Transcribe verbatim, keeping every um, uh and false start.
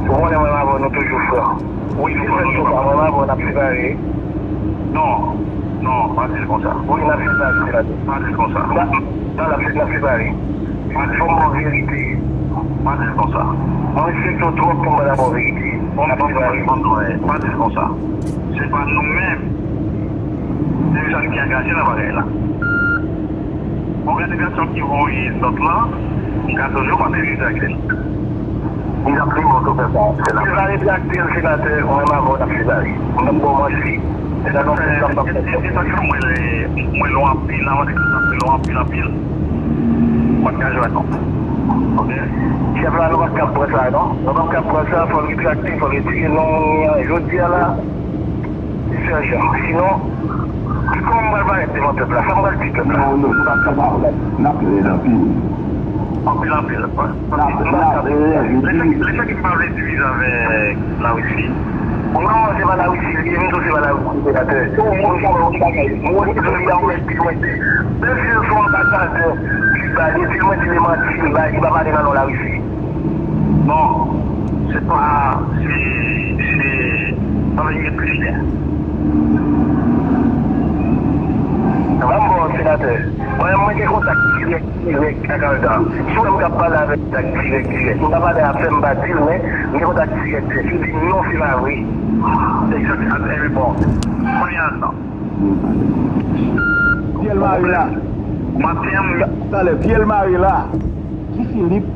Ou konnen mwen avè w, nou toujou frè. Wi, nou toujou frè. Mwen avè w, n ap separe. Non, non, pa di l konsa. Wi, n ap separe, senatè. Pa di l konsa. Pa, pa, n ap, n ap separe. Pa di l konsa. Fò m ba w verite. Pa di l konsa. Mwen respekte w twòp pou m pa ta ba w verite. N ap separe. Pa di l konsa. Se pa nou menm. Se yo ki angaje nan bagay la. Òganizasyon ki voye zòt lan, m ka toujou mande retraksyon. Li ap pi bon ke w fè sa, senatè. Li va retrakte l, senatè, mwen m avè w n ap separe. M p ap ba w manti. Se nan non, m p ap fè. Retraksyon mwen, mwen lwen anpil, nan mande retraksyon lwen anpil, anpil. Mwen ka jwenn non. Ok? Chèf la, nou pa t kab pran sa, non. Nou pa t kab pran sa, fò l retrakte, fò l retire non, jodi a la. Sèl jan. Sinon, kòman m pral parèt devan pèp la? Sa m pral di pèp la? Non, non, nou pa kapab. N ap rèd anpil. Anpil, anpil. N ap, n ap rèd. Lè sa ki, lè sa ki m pa vle divize avèk Larisi. Non, se pa Larisi li ye, m di w se pa Larisi, senatè. Mwen di w li a yon nèg ki jwenn. Menm si l se yon anbasadè Kiba, li di l mwen di li manti, li pa, li pa pale nan non Larisi. Non, se pa, se, se, sa vle di gen plizyè. Ban m ba w, senatè. Mwen, mwen gen kontak dirèk, dirèk ak Ardan. Si w wè m k ap pale avèk Ardan dirèk, dirèk. M pa pale afè, m pa di l, men m gen kontak dirèk, dirèk. Li di non, se pa vre. Egzak, a, e bon. Kounye a, non. Pyè l mare la. Maten an, m Talè, pyè l mare la. Guy Philippe,